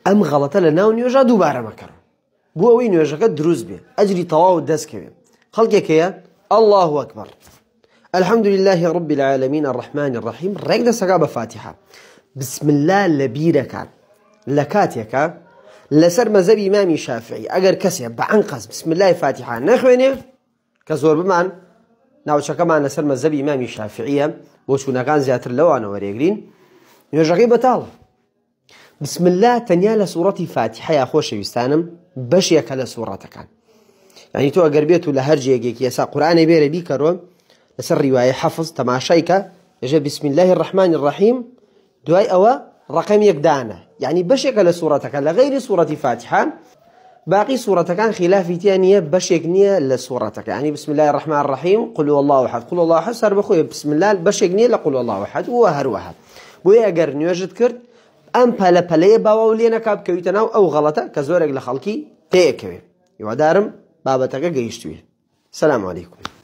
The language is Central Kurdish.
ئەم غەڵەتە لە ناو نوێژا دووبارە مەکەڕ بۆ ئەوەی نوێژەکە دروست بێ ئەجری تەواو دەست کەوێ. خەڵکێک هەیە اللە اکبر الحمد لله رب العالمین الرحمن الرحیم ڕێک دەسەکا بە فاتیحە بسم الله لە بیرەکات لە کاتێکە لەسەر مەزەبی ئیمامی شافعی ئەگەر کەسێ بە ئەنقەست بسم الله فاتیحە نەخوێنێ کە زۆربمان ناوچەکەمان لەسەر مەزەبی ئیمامی شافعیە بۆچوونەکان زیاتر لەوانەوە وەرێگرین نوێژەکەی بەتاڵە. بسم اللە تەنیا لە سوڕەتی فاتیحەیا خۆشەویستانم بەشێکە لە سوڕەتەکان یعنی تۆ ئەگەر بێت و لە هەر جێگێکی ئێسا قورئانێ بێرە بیکەرۆ لەسەر ڕیوایە حەفظ تەماشای کە ێژە بسم الله الرحمن الرحیم دوای ئەوە ڕقم یەک دانە یعنی بەشێکە لە سوڕەتەکە لە غەیری سوڕەتی فاتیحە باقی سوڕەتەکان خلافی تیا نییە بەشێک نییە لە سوڕەتەکە یعنی بسم الله الرحمن الرحیم قل هو الله احد قل هو الله احد سەربەخۆیە بسم الله بەشێک نییە لە قل هو الله احد و هەروەها بۆیە ئەگەر نوێژت کرد ئەم پەلە پەلەیە باوە و لێ نەکا بکەویتە ناو ئەو غەڵەتە کە زۆرێک لە خەڵکی تێکەوێ. هیوادارم بابەتەکە گەیشتوێ. سلام علیکم.